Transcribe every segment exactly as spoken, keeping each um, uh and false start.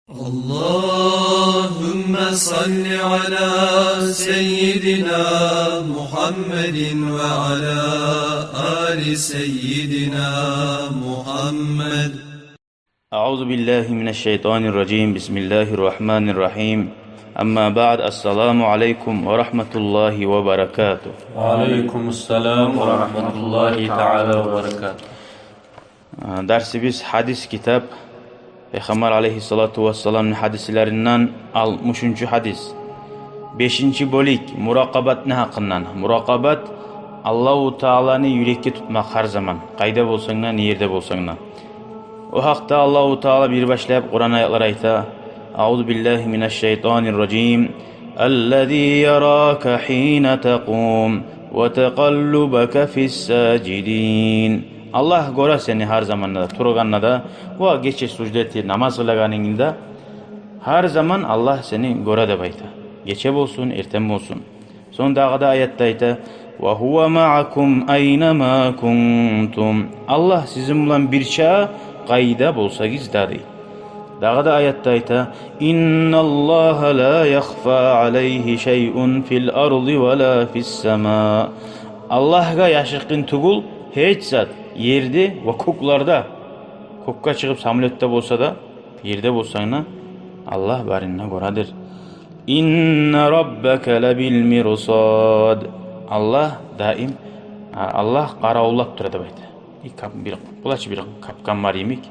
اللهم صل على سيدنا محمد وعلى آل سيدنا محمد. أعوذ بالله من الشيطان الرجيم. بسم الله الرحمن الرحيم. أما بعد، السلام عليكم ورحمة الله وبركاته. وعليكم السلام ورحمة الله تعالى وبركاته. Дарсыбыз гьадис китап, Пайхаммар алайгьиссалату вассаламны гьадислеринден алтмышынчы гьадис. Бешинчи бёлюк, муракъабатны гьакъындан. Муракъабат — Аллагьу Тааланы юрекге тутмакъ гьар заман, къайда болсанг да, не ерде болсанг да. О гьакъда Аллагьу Таала бир башлап Къуран аятлар айта: أعوذ بالله من الشيطان الرجيم. الذي يراك حين تقوم وتقلبك في الساجدين. Аллагь гёре сени гьар заманда да, тургъанда да, ва гече сужда этип намаз къылагъанынгда, гьар заман Аллагь сени гёре деп айта. Гече болсун, эртен болсун. Сонг дагъы да аятда айта: وهو معكم أين ما كنتم. Аллагь сизин булан бирче, къайда болсагъыз да, дей. Дагъы да аятда айта: إن الله لا يخفى عليه شيء في الأرض ولا في السماء. Аллагьгъа яшыртгъын тюгюл гьеч зат ерде ва кёклерде. Кёкге чыгъып самолётда болса да, ерде болсанг да, Аллагь барын да гёредир. إن ربك لبالمرصاد. Аллагь даим, а, Аллагь къаравуллап тура деп айта. И кап-, бир, булай чы бир капкан бар йимик.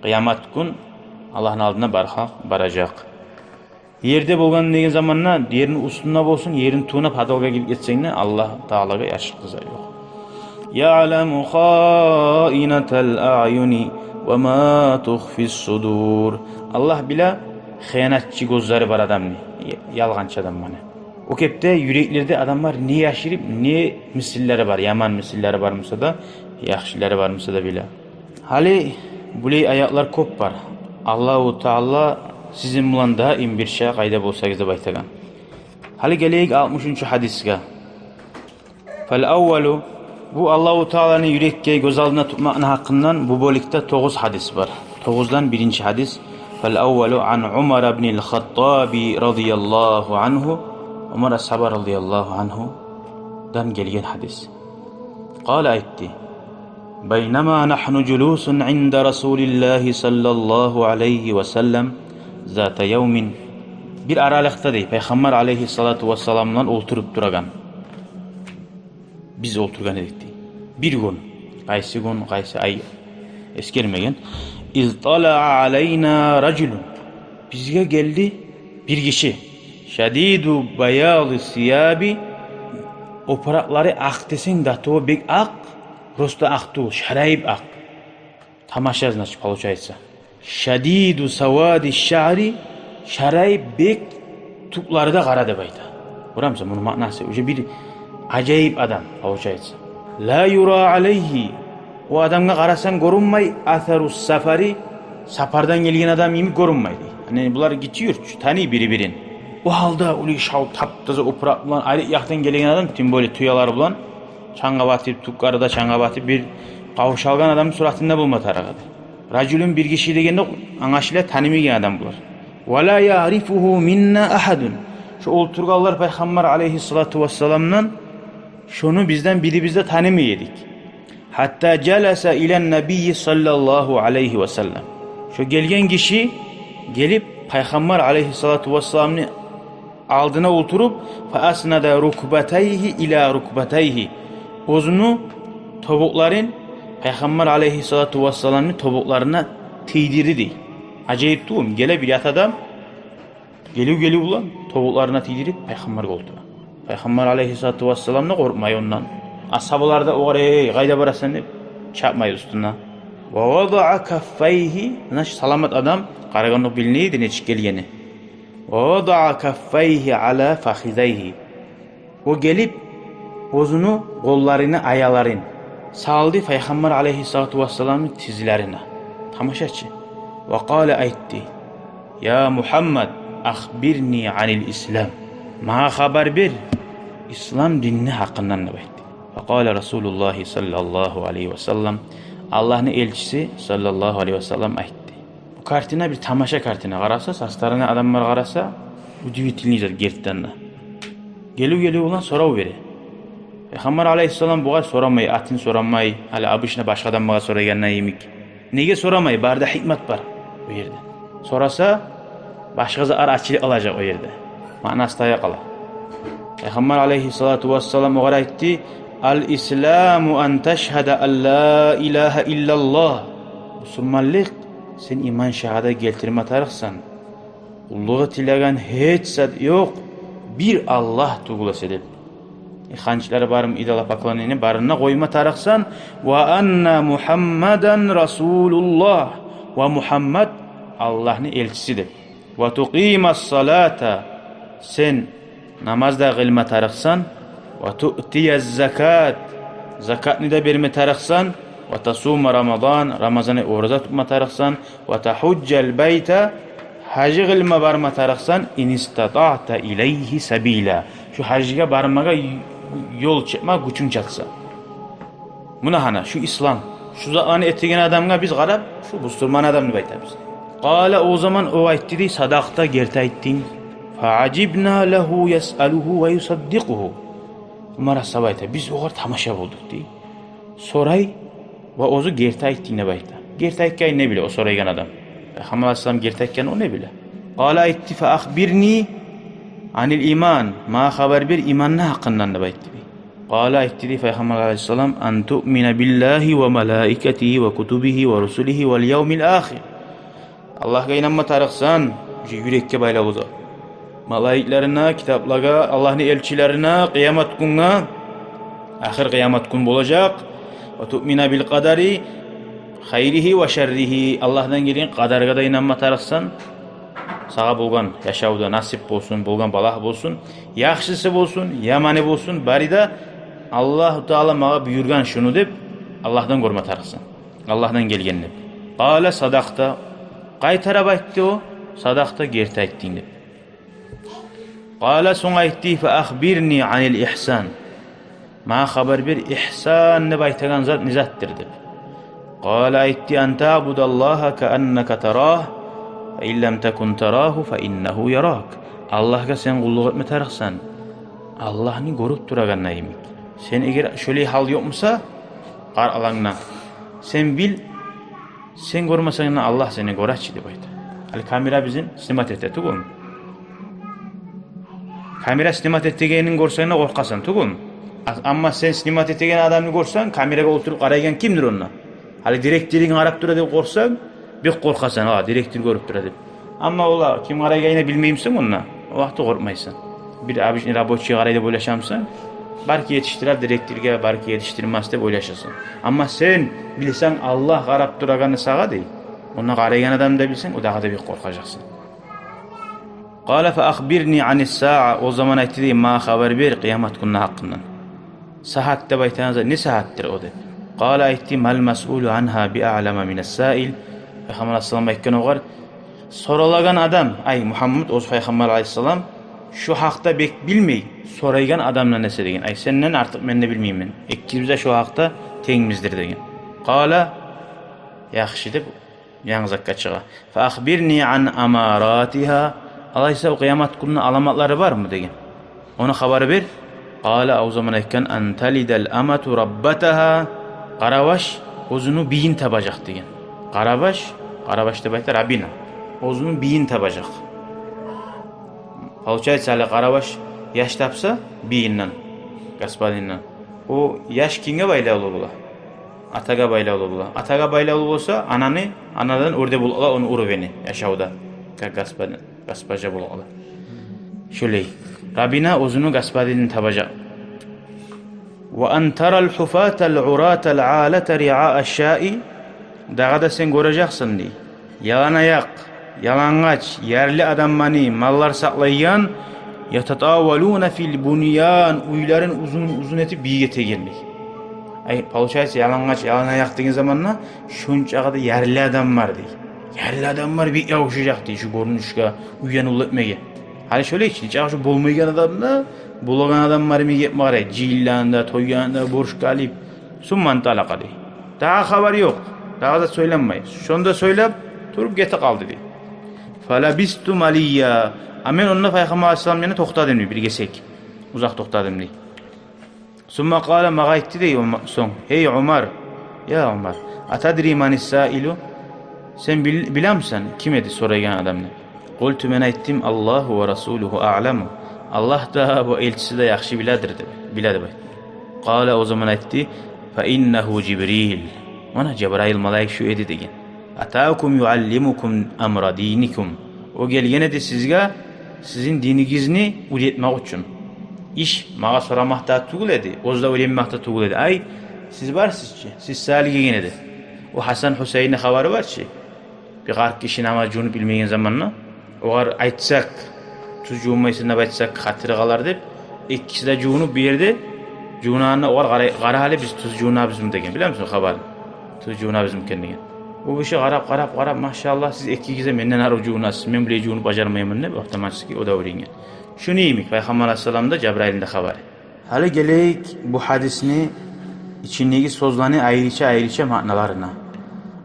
Къыямат гюн Аллагьны алдына бар халкъ баражакъ. Ерде болгъан деген заманда, ерни уьстюнде болсун, ерни тюбюне, подвалгъа гирип гетсенг де, Аллагь Таалагъа яшыртгъыза ёкъ. يعلم خائنة الأعين وما تخفي الصدور. Аллагь биле хыянатчы гёзлери бар адамны, я-, ялгъанчы адам, мана. О кепде юреклерде адамлар не яшырып, не мисиллери бар, яман мисиллери бар буса да, яхшылары бар буса да биле. Гьали булай аятлар кёп бар. Аллагьу Таала сизин булан даим бирче, къайда болсагъыз деп айтагъан. Гьали гелейик алтмышынчы гьадисге. فالأول, бу Аллагьу Тааланы юрекге гёз алдына тутмакъны гьакъындан бу бёлюкде тогъуз гьадис бар. Тогъуздан биринчи гьадис. فالأول عن عمر بن الخطاب رضي الله عنه. Умар асгьаба радияллагьу ангьудан гелген гьадис. قال, айтды: بينما نحن جلوس عند رسول الله صلى الله عليه وسلم ذات يوم. Бир аралыкъда, дей, Пайхаммар алайгьиссалату вассалам булан олтуруп турагъан. Биз олтургъан эдик, дей. Бир гюн, къайсы гюн, къайсы ай, эсгермеген. إذ طلع علينا رجل. Бизге гелди бир гиши. شديد بياض الثياب. Опуракълары акъ десенг, до того бек акъ, просто акъ тюгюл, шарайып акъ. Тамаша, значит, получается. شديد سواد الشعر, шарайып бек, тюклери де къара деп айта. Гёремисен, муну маънасы уже бир ажайып адам, получается. لا يرى عليه, о адамгъа къарасанг гёрюнмей, أثر السفر, сапардан гелген адам йимик гёрюнмей, дей. Яни булар гиччи юртчу, таный бири-бирин. О гьалда уллу шав, тап-таза опуракъ булан, айры якъдан гелген адам, тем более тюелер булан, чангъа батып, тюклери де чангъа батып, бир къавшалгъан адамны суратында болма тарыкъ эди. رجل, бир гиши дегенде, англашыла, танымайгъан адам булар. ولا يعرفه منا أحد. Шо олтургъанлар Пайхаммар алайгьиссалату вассаламдан, шону бизден бирибиз де танымай эдик. حتى جلس إلى النبي صلى الله عليه وسلم. Шо гелген гиши гелип, Пайхаммар алайгьиссалату вассаламны алдына олтуруп, فأسند ركبتيه إلى ركبتيه. Оьзюню тобукъларын Пайхаммар алайгьиссалату вассаламны тобукъларына тийдирди, дей. Ажайып тюгюлмю? Геле бир ят адам, гелив-гелив булан тобукъларына тийдирип, Пайхаммаргъа олтура. Пайхаммар алайгьиссалату вассалам да къоркъмай ондан. Асгьабалар да огъар: «Эй, къайда барасан?» — деп, чапмай уьстюне. ووضع كفيه, значит, саламат адам, къарагъанда билинейди нечик гелгени. ووضع كفيه على فخذيه. О гелип, оьзюню къолларыны аяларын салды Пайхаммар алайгьиссалату вассаламны тизлерине. Тамаша чы. وقال, айтды: «يا محمد، أخبرني عن الإسلام. Магъа хабар бер ислам динни гьакъындан», — деп айтды. فقال رسول الله صلى الله عليه وسلم, Аллагьны элчиси саллаллагьу алайгьи васаллам айтды. Бу Картина бир тамаша картина. Къараса, со стороны адамлар къараса, удивительный зат гертиден де. Гелив-гелив булан сорав бере. Пайхаммар алайгьиссалам бугъар сорамай, атын сорамай, гьали обычно башгъа адамлагъа сорайгъанда йимик. Неге сорамай? Бары да гьикмат бар о ерде. Сораса, башгъа затлар ачылып къалажакъ о ерде. Маънасы тая къала. Пайхаммар алайгьиссалату вассалам огъар айтды: «Ал-исламу ан ташгьада ан ла илагьа иллаллагь». Бусурманлыкъ, сен иман шагьадат гелтирме тарыкъсан. Къуллукъ этилеген гьеч зат ёкъ, бир Аллагь тюгюл эсе деп. Э, ханчлары бармы, идолопоклонение, барын да къойма тарыкъсан. «Ва анна Мухаммадан расулуллагь». Ва Мухаммад Аллагьны элчиси деп. «Ва тукъима ссалата». Сен намаз да къылма тарыкъсан. «Ва туътия ззакат». Закатны да берме тарыкъсан. «Ва тасума Рамадан». Рамазан ай ораза тутма тарыкъсан. «Ва тагьужжал байта». Гьажы къылма барма тарыкъсан. «Ин истатаъта илайгьи сабила». Шу гьажгъа бармагъа ю-, ёл чыкъма гючюнг чатса. Муна гьана, шу ислам. Шу затланы этеген адамгъа биз къарап, шу бусурман адам деп айтабыз. Къала, о заман о айтды дей: «Садакъта, герти айтдынг». Фа ажибна лагьу ясъалугьу ва юсаддикъугьу. Умар асгьаба айта: «Биз огъар тамаша болдукъ», – дей. Сорай ва оьзю «герти айтдынг» деп айта. Герти айтгъанын не биле о сорайгъан адам? Пайхаммар алайгьиссалам герти айтгъанын о не биле? Къала, айтды: «Фа ахбирни анил иман». Магъа хабар бер иманны гьакъындан деп айтды дей. Къала, айтды дей Пайхаммар алайгьиссалам: «Ан туъмина биллагьи ва малаикатигьи ва кутубигьи ва русулигьи вал явмил ахир». Аллагьгъа инанма тарыкъсан, уже юрекге байлавлу да. Малайиклерине, китаплагъа, Аллагьны элчилерине, къыямат гюнге, ахыр къыямат гюн болажакъ. «Ва туъмина бил къадари хайригьи ва шарригьи». Аллагьдан гелген къадаргъа да инанма тарыкъсан. Сагъа болгъан яшавда насип болсун, болгъан балагь болсун, яхшысы болсун, яманы болсун, бары да Аллагьу Таала магъа буюргъан шуну деп, Аллагьдан гёрме тарыкъсан. Аллагьдан гелген деп. Къала: «Садакъта». Къайтарып айтды о: «Садакъта, герти айтдынг», – деп. Къала, сонг айтды: «Фа ахбирни анил ихсан». Магъа хабар бер, ихсан деп айтагъан зат не затдыр деп. Къала, айтды: «Ан таъбудаллагьа кааннака тарагь, фа ин лам такун тарагьу, фа иннагьу ярак». Аллагьгъа сен къуллукъ этме тарыкъсан, Аллагьны гёрюп турагъанда йимик. Сен эгер шолай гьал ёкъ буса, къар алангда, сен бил, сен гёрмесенг де, Аллагь сени гёре чи деп айта. Гьали камера бизин снимать эте тюгюлмю? Камера снимать этегенин гёрсенг де къоркъасан тюгюлмю? А-, амма сен снимать этеген адамны гёрсенг, камерагъа олтуруп къарайгъан кимдир онда? Гьали директорунг къарап тура деп къоркъсанг, бек къоркъасан, гьа, директор гёрюп тура деп. Амма олар ким къарайгъанын билмеймисен онда, о вакъти къоркъмайсан. Бир обычный рабочий къарай деп ойлашамысан, балики етишдирер директоргъа, балики етишдирмес деп ойлашасан. Амма сен билсенг Аллагь къарап турагъанны сагъа дей, онда къарайгъан адамны да билсенг, о дагъы да бек къоркъажакъсан. Къала: «Фа ахбирни анис саъа». О заман айтды дей: «Магъа хабар бер къыямат гюнню гьакъындан». Сагьат деп айтагъан зат не сагьатдыр о деп. Къала, айтды: «Мал масъулу ангьа би аълама минас саил». Пайхаммар алайгьиссалам айтгъан огъар: «Соралагъан адам, ай Мугьаммад, оьзю Пайхаммар алайгьиссалам, шу гьакъда бек билмей, сорайгъан адамдан эсе», – деген. Ай, сенден артыкъ мен де билмеймен. Экибиз де шу гьакъда тенгбиздир деген. Къала: «Яхшы», – деп, янгы затгъа чыгъа. «Фа ахбирни ан амаратигьа». Алайса, о къыямат гюнню аламатлары бармы деген. Ону хабар бер. Къала, о заман айтгъан: «Ан талидал амату раббатагьа». Къарабаш оьзюню бийин табажакъ деген. Къарабаш, къарабаш деп айта рабина. Оьзюню бийин табажакъ. Получается, гьали къарабаш яш тапса бийинден, господинден, о яш кимге байлавлу бола? Атагъа байлавлу бола. Атагъа байлавлу болса, ананы, анадан оьрде бола ону уровени яшавда. Как господа, госпожа бола. Шолай. Рабина оьзюню господинин табажакъ. «Ва ан тарал гьуфатал уратал алата риааш шаи». Дагъы да сен гёрежексен дей, яланаякъ, ялангъач, ярлы адамланы маллар сакълайгъан, «ятатавалуна фил буньян», уьйлерин узун-узун этип бийик этеген дей. Ай, получается, ялангъач, яланаякъ деген заманда шончакъы да ярлы адамлар дей. Ярлы адамлар бек ябушажакъ дей шу гёрюнюшге, уьйню уллу этмеге. Гьали шолай чы, нечакъы шу болмайгъан адамны, болагъан адамлар йимик этме къарай, жыйынланы да, тойланы да борчгъа алып. Сумма анталакъа дей. Дагъы хабар ёкъ. Дагъы да сёйленмей. Шонда сёйлеп, Туруп гете къалды дей. Фалабисту малия. А мен онда Пайхаммар алайгьиссаламны янында токътадым дей, бир гесек. Узакъ токътадым дей. Сумма къала, магъа айтды дей сонг: «Гьей Умар, я Умар, атадри манис саилу? Сен бил-, билемисен ким эди сорайгъан адам?» — деп. Къулту, мен айтдым: «Аллагьу ва расулугьу аъламу». Аллагь да, бу элчиси де яхшы биледир деп, биле деп айтдым. Къала, о заман айтды: «Фа иннагьу Жибрил». Муна Жабрайыл малайик шу эди деген. «Атакум юаллимукум амра диникум». О гелген эди сизге сизин динигизни уьйретмек учун. Иш магъа сорамакъ да тюгюл эди, оьзю де уьйренмек де тюгюл эди. Ай, сиз барсыз чы, сиз саялы гелген эди. О Гьасан Гьусейинни хабары бар чы. Бир къарт гиши намаз жувунуп билмеген заманда, огъар айтсакъ, туз жувунмайсан деп айтсакъ, хатири къалар деп, экиси де жувунуп бир ерде жувунагъанда, огъар къарай, къара гьали, биз туз жувунабызмы деген, билемисен хабарын? Туз жувунабызмы экен деген. О гиши къарап, къарап, къарап: «Машаллагь, сиз экигиз де менден арив жувунасыз, мен булай жувунуп бажармайман», — деп, автоматически о да уьйренген. Шуну йимик Пайхаммар алайгьиссаламны да Жабрайылны да хабары. Гьали гелейик бу гьадисни ичиндеги сёзлени айрыча-айрыча маъналарына.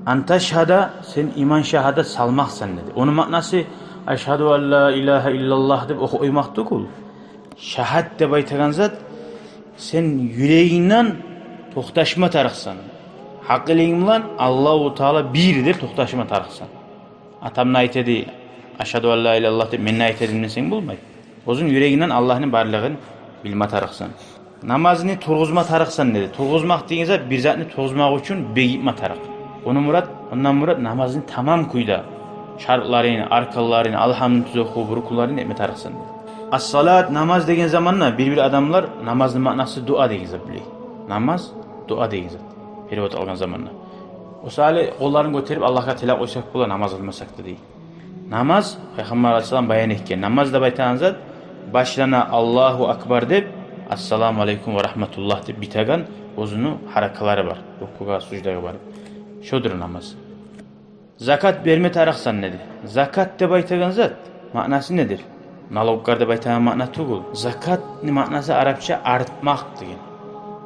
Ан ташгьада, сен иман шагьадат салмакъсан деди. Ону маънасы «Ашгьаду ан ла илагьа иллаллагь» деп охуп къоймакъ тюгюл. Шагьат деп айтагъан зат, сен юрегингден токъташма тарыкъсан. Гьакъылынг булан Аллагьу Таала бир деп токъташма тарыкъсан. Атам да айта эди «Ашгьаду ан ла илагьа иллаллагь» деп, мен де айта эдим десенг болмай. Оьзюнг юрегингден Аллагьны барлыгъын билме тарыкъсан. Намазны тургъузма тарыкъсан деди. Тургъузмакъ деген зат, бир затны тургъузмакъ учун бегитме тарыкъ. Ону мурат, ондан мурат намазны тамам кюйде, шартларын, арканларын, алгьамны тюз охуп, рукнуларын этме тарыкъсан деди. Ас-салат, намаз деген заманда бир-бир адамлар намазны маънасы дуа деген зат биле. Намаз дуа деген зат, перевод алгъан заманда. О саялы къолларын гётерип Аллагьгъа тилеп къойсакъ бола, намаз къылмасакъ да дей. Намаз, Пайхаммар алайгьиссалам баян этген, намаз деп айтагъан зат башлана «Аллагьу акбар» деп, «Ассаламу алайкум ва рагьматуллагь» деп битеген, оьзюню гьаракалары бар, рукугъа, суждагъа барып. Шодур намаз. Закат берме тарыкъсан деди. Закат деп айтагъан зат маънасы недир? Налоглар деп айтагъан маъна тюгюл. Закатны маънасы арапча артмакъ деген.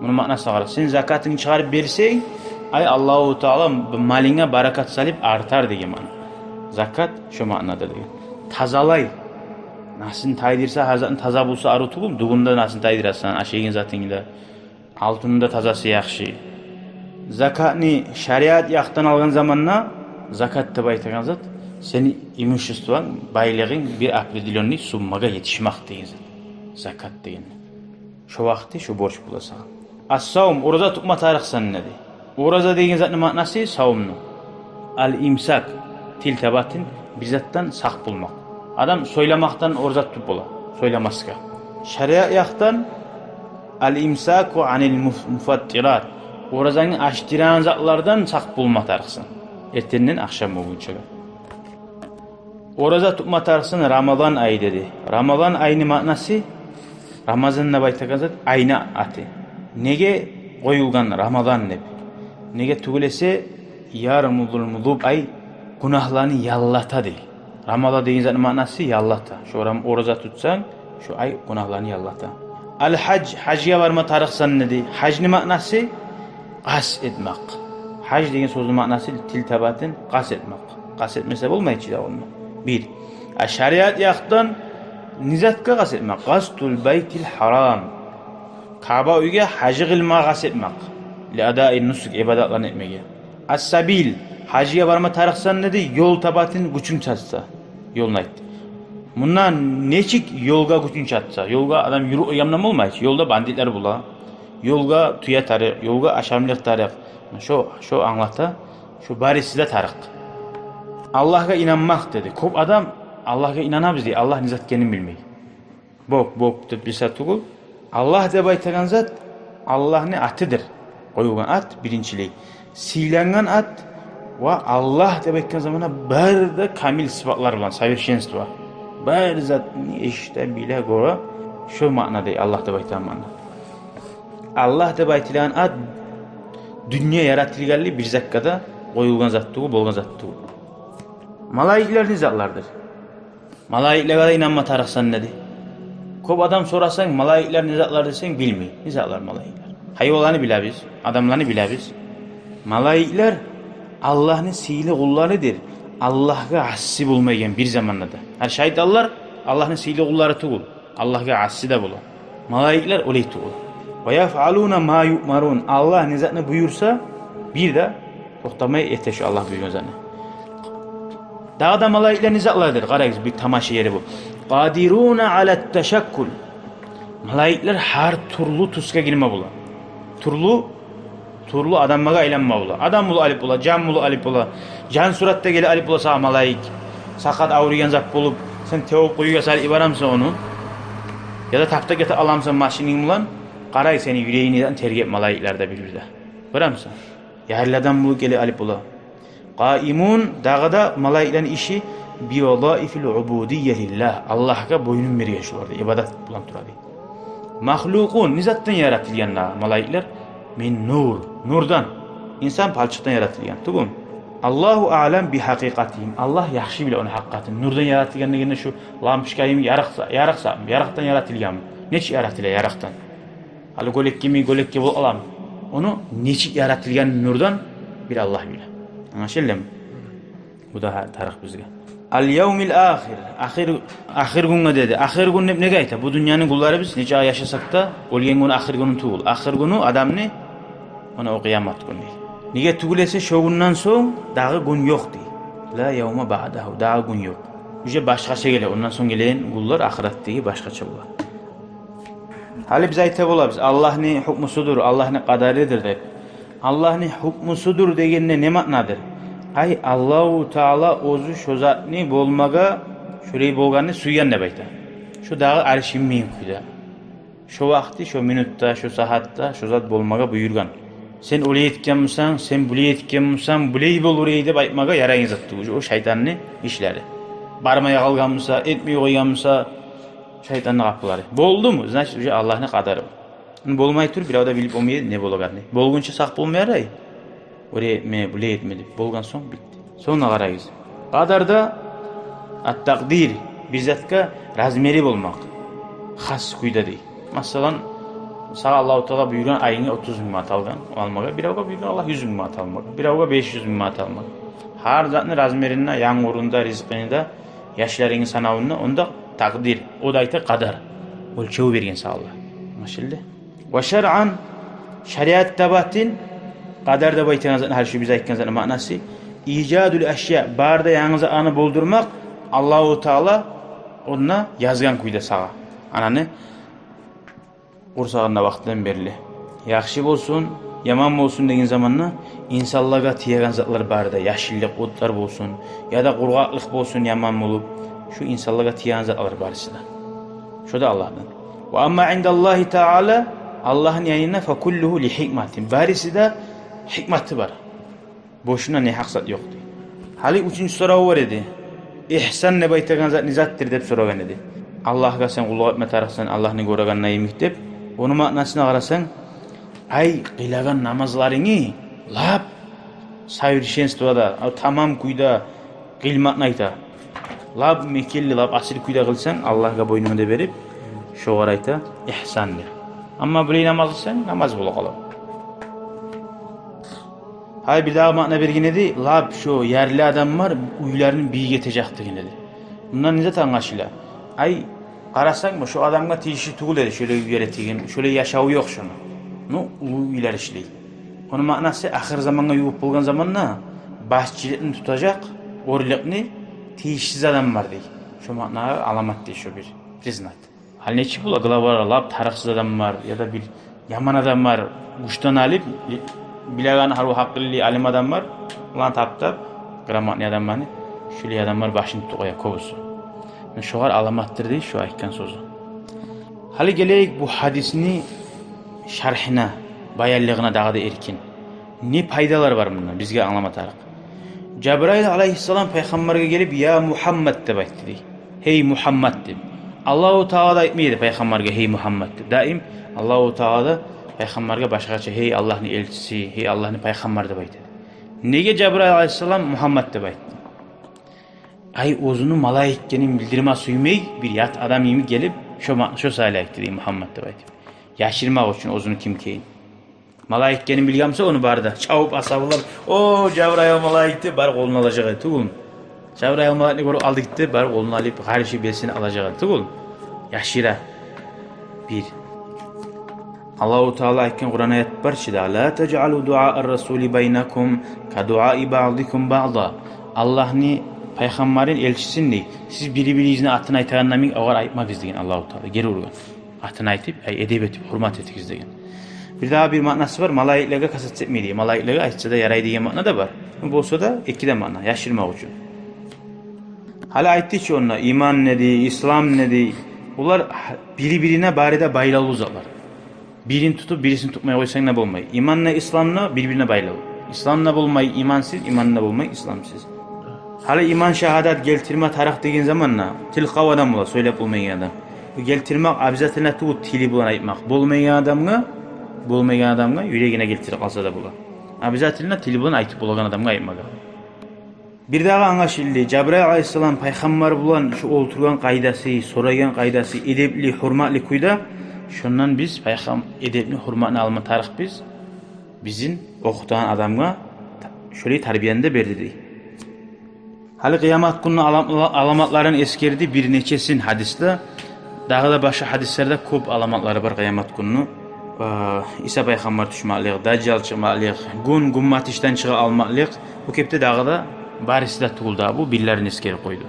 Муну маънасына къара. Сен закатынгны чыгъарып берсенг, ай, Аллагьу Таала бу малынга баракат салып артар деген маъна. Закат шо маънада деген. Тазалай. Насын тайдырса, гьар затны таза болса арив тюгюл, дугъунда насын тайдырасан, ашайгъан затынгда. Алтынны да тазасы яхшы. Закатны шариат якъдан алгъан заманда, закат деп айтагъан зат сени имуществонг, байлыгъынг бир определённый суммагъа етишмакъ деген зат. Закат деген. Шо вакъти шо борч бола сагъа. Ас-савм, ораза тутма тарыкъсан деди. Ораза деген затны маънасы савмну. Ал-имсак, тил табатын, бир затдан сакъ болмакъ. Адам сёйлемекден ораза тутуп бола, сёйлемесге. Шариат якъдан ал-имсаку анил муф-, муфаттират. Оразангны ачдырагъан затлардан сакъ болма тарыкъсан. Эртенден ахшам болгъунчагъа. Ораза тутма тарыкъсан Рамазан ай деди. Рамазан айны маънасы, Рамазан деп айтагъан зат айны аты. Неге къоюлгъан Рамазан деп? Неге тюгюл эсе, ярмудул музунуб, ай, гюнагьланы яллата дей. Рамазан деген затны маънасы яллата. Шо рам-, ораза тутсанг, шо ай гюнагьланы яллата. Ал-гьаж, гьажгъа барма тарыкъсан деди. Гьажны маънасы къаст этмек. Гьаж деген сёзню маънасы тил табатын къаст этмек. Къаст этмесе болмай чы да онда. Бир. А шариат якъдан не затгъа къаст этмек? Къастул байтил гьарам. Каъба уьйге гьаж къылмагъа къаст этмек. Ли адаи нусук, ибадатланы этмеге. Ас-сабил, гьажгъа барма тарыкъсан деди, ёл табатын гючюнг чатса. Ёлну айтды. Мунда нечик ёлгъа гючюнг чатса? Ёлгъа адам юрюп къойгъан булан болмай чы. Ёлда бандитлер бола. Ёлгъа тюе тарыкъ, ёлгъа ашамлыкъ тарыкъ. Шо, шо англата, шо бариси де тарыкъ. Аллагьгъа инанмакъ деди. Кёп адам Аллагьгъа инанабыз дей, Аллагь не зат экенин билмей. Бок, бок деп бир зат тюгюл. Аллагь деп айтагъан зат Аллагьны атыдыр. Къоюлгъан ат биринчилей. Сыйлангъан ат ва Аллагь деп айтгъан заманда бары да камил сыпатлар булан, совершенство. Бары затны эшите, биле, гёре, шо маънада Аллагь деп айтагъан маъна. Аллагь деп айтылагъан ат дюнья яратылгъанлы бир затгъа да къоюлгъан зат тюгюл, болгъан зат тюгюл. Малайиклер не затлардыр? Малайиклеге де инанма тарыкъсан деди. Кёп адам сорасанг, малайиклер не затлар десенг, билмей. Не затлар малайиклер? Гьайванланы билебиз, адамланы билебиз. Малайиклер Аллагьны сыйлы къулларыдыр. Аллагьгъа асси болмайгъан бир заманда да. Гьа, шайтанлар Аллагьны сыйлы къуллары тюгюл. Аллагьгъа асси де бола. Малайиклер олай тюгюл. «Ва яфъалуна ма юъмарун». Аллагь не затны буюрса, бир де токътамай эте шо Аллагь буюргъан затны. Дагъы да малайиклер не затладыр? Къарагъыз, бир тамаша ери бу. «Къадируна ала ташаккул». Малайиклер гьар тюрлю тюсге гирме бола. Тюрлю, тюрлю адамлагъа айланма бола. Адам болуп алып бола, жан болуп алып бола. Жан суратда гелип алып бола сагъа малайик. Сакъат авруйгъан зат болуп, сен тёбюп къуюгъа салып йиберемисен ону? Яда таптап гетип аламысан машининг булан? Къарай, сени юрегингни тергеп малайиклер де бир-бирде. Гёремисен? Ярлы адам болуп гелип алып бола. Къаимун, дагъы да малайиклени иши, би вазаифил убудия лиллагь. Аллагьгъа бойнун берген шолар да, ибадат булан тура дей. Махлукъун, не затдан яратылгъан дагъы малайиклер? Мин нур, нурдан. Инсан палчыкъдан яратылгъан тюгюл. Аллагьу аълам би гьакъикъатигьим. Аллагь яхшы биле ону гьакъикъатын. Нурдан яратылгъан дегенде шу лампочка йимик ярыкъ са-, ярыкъ са-, ярыкъдан яратылгъанмы? Нечик яратыла ярыкъдан? Гьали гёлек йимик гёлек болуп къаламы? Ону нечик яратылгъанын нурдан бир Аллагь биле. Англашылдымы? Бу да гьа-, тарыкъ бизге. Ал явмил ахир. Ахыр, ахыр гюнге деди. Ахыр гюн деп неге айта? Бу дюньяны гюнлери биз нече ай яшасакъ да, оьлген гюн ахыр гюню тюгюл. Ахыр гюню адамны, муна о къыямат гюню. Неге тюгюл эсе, шо гюнден сонг дагъы гюн ёкъ дей. Ла явма баъдагьу, дагъы гюн ёкъ. Уже башгъача геле, ондан сонг гелеген гюнлер ахыратдагъы башгъача бола. Гьали биз айта болабыз, Аллагьны гьукмусудур, Аллагьны къадарыдыр деп. Аллагьны гьукмусудур дегенде не маънадыр? Ай, Аллагьу Таала оьзю шо затны болмагъа, шолай болгъанны сюйген деп айта. Шо дагъы ариш инмейген кюйде. Шо вакъти, шо минутда, шо сагьатда шо зат болмагъа буюргъан. Сен олай этгенмисен, сен булай этгенмисен, булай болур эди деп айтмагъа ярайгъан зат тюгюл. О шайтанны ишлери. Бармай къалгъанмыса, этмей къойгъанмыса, шайтанны къапулары. Болдуму? Значит, уже Аллагьны къадары. Болмай туруп, бирев де билип болмай эди не болагъанны. Болгъунча сакъ болма ярай. Олай этме, булай этме деп. Болгъан сонг битди. Сонг да къарайгъыз. Къадарда ат-такъдир, бир затгъа размери болмакъ. Хас кюйде дей. Масала, сагъа Аллагьу Таала буюргъан айынга отуз минг манат алмагъа, биревге буюргъан Аллагь юз минг манат алмагъа, биревге беш юз минг манат алмагъа. Гьар затны размерин де, янгурун да, ризкъыны да, яшларынгны санавун да, онда такъдир, о да айта къадар. Оьлчев берген сагъа Аллагь. Англашылды? Ва шаръан, шариатда батын, къадар деп айтагъан затны, гьали шу биз айтгъан затны маънасы, ижадул ашя, бары да янгы затланы болдурмакъ, Аллагьу Таала онда язгъан кюйде сагъа. Ананы къурсагъында вакътиден берли. Яхшы болсун, яман болсун деген заманда, инсанлагъа тиеген затлар бары да, яшыллыкъ отлар болсун, яда къургъакълыкъ болсун яман болуп, шу инсанлагъа тиеген затлар барысы да. Шо да Аллагьдан. Ва амма индаллагьи таала, Аллагьны янында, факуллугьу ли гьикматин. Барысы да гьикматы бар. Бошуна негьакъ зат ёкъ дей. Гьали уьчюнчю сорав бар эди. Игьсан деп айтагъан зат не затдыр деп сорагъан эди. Аллагьгъа сен къуллукъ этме тарыкъсан, Аллагьны гёрегенде йимик деп. Ону маънасына къарасанг, ай, къылагъан намазларынгны лап совершенствода, а, тамам кюйде къылмакъны айта. Лап мекенли, лап асил кюйде къылсанг, Аллагьгъа бойнунгну да берип, шогъар айта игьсан деп. Амма булай намаз къылсанг, намаз болуп къала. Гьай, бир дагъы маъна берген эди, лап шо ярлы адамлар уьйлерин бийик этежек деген эди. Мундан не зат англашыла? Ай, къарасанг, бу шо адамгъа тийишли тюгюл эди, шолай уьйлер этеген, шолай яшаву ёкъ шону. Ну, уллу уьйлер ишлей. Ону маънасы, ахыр замангъа ювукъ болгъан заманда башчылыкъны тутажакъ, оьрлюкню тийишсиз адам бар дей. Шо маънагъа аламат дей шо бир признак. Гьали нечик бола, главалар лап тарыкъсыз адам бар, яда бир яман адам бар, гючден алып, билеген гьар гьакъыллы алим адам бар, улан таптап, грамотный адамланы, шулай адамлар башын тутуп къоя кёбюсю. Муна шогъар аламатдыр дей шо айтгъан сёзю. Гьали гелейик бу гьадисни шаргьына, баянлыгъына дагъы да эркин. Не пайдалар бар мунда, бизге англама тарыкъ. Жабраил алайгьиссалам пайхаммаргъа гелип, «Я Мугьаммад» деп айтды дей. «Гьей Мугьаммад» деп. Аллагьу Таала да айтмай эди пайхаммаргъа «Гьей Мугьаммад» деп. Даим Аллагьу Таала да пайхаммаргъа башгъача «Гьей Аллагьны элчиси, гьей Аллагьны пайхаммары» деп айта эди. Неге Жабраил алайгьиссалам «Мугьаммад» деп айтды? Ай, оьзюню малайик экенин билдирме сюймей, бир ят адам йимик гелип, шо ма-, шо саялы айтды дей, «Мугьаммад» деп айтып. Яшырмакъ учун оьзюню ким экенин. Малайик экенин билген буса, ону бары да чабып, асгьабалар, «О, Жабраил малайик» деп, барып къолун алажакъ эди тюгюлмю? Жабрайыл малайикни гёрюп алды гитди, барып къолуна алып, къаршы белсине алажакъ эди тюгюл. Яшыра. Бир. Аллагьу Таала айтгъан Къуран аят бар чы да: «Ла тажъалу дуа ар-расули байнакум ка дуаи баъдикум баъда». Аллагьны пайхаммарын, элчисин дей, сиз бири-биригизни атын айтагъанда йимик огъар айтмагъыз деген Аллагьу Таала. Гери ургъан. Атын айтып, ай, эдеп этип, гьюрмат этигиз деген. Бир дагъы бир маънасы бар, малайиклеге касаться этмей дей. Малайиклеге айтса да ярай деген маъна да бар. Болса да эки де маъна, яшырмакъ учун. Гьали айтды чы онда, иман не дей, ислам не дей. Олар бири-бирине бары да байлавлу затлар. Бирин тутуп, бирисин тутмай къойсанг да болмай. Иман да, ислам да бир-бирине байлавлу. Ислам да болмай имансыз, иман да болмай исламсыз. Гьали иман шагьадат гелтирме тарыкъ деген заманда тил къав адам бола, сёйлеп болмайгъан адам. Бу гелтирмек обязательно тюгюл тили булан айтмакъ. Болмайгъан адамгъа, болмайгъан адамгъа юрегине гелтирип къалса да бола. Обязательно тили булан айтып болагъан адамгъа айтмагъа. Бир дагъы англашылды. Жабрайыл алайгьиссалам пайхаммар булан шу олтургъан къайдасы, сорайгъан къайдасы, эдепли, гьюрматлы кюйде, шондан биз пайхам-, эдепни, гьюрматны алма тарыкъбыз. Бизин охутагъан адамгъа та-, шолай тарбияны да берди дей. Гьали къыямат гюнню алам-, аламатларын эсгерди бир нечесин гьадисде. Дагъы да башгъа гьадислерде кёп аламатлары бар къыямат гюнню. Э, Иса пайхаммар тюшмеклик, Дажжал чыкъмакълыкъ, гюн гюнбатышдан чыгъа алмакълыкъ. Бу кепде дагъы да барысы да тюгюл дагъы, бу бирлерин эсгерип къойду.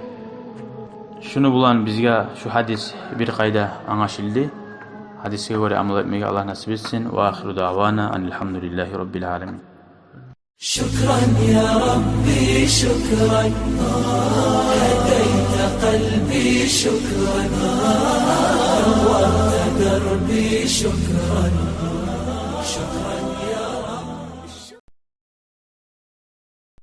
Шуну булан бизге шу гьадис бир къайда англашылды. Гьадисге гёре амал этмеге Аллагь насип этсин. Ва ахиру даъвана анил гьамдулиллагьи раббил аламин. شكرا يا ربي، شكرا. هديت قلبي، شكرا. نورت دربي، شكرا.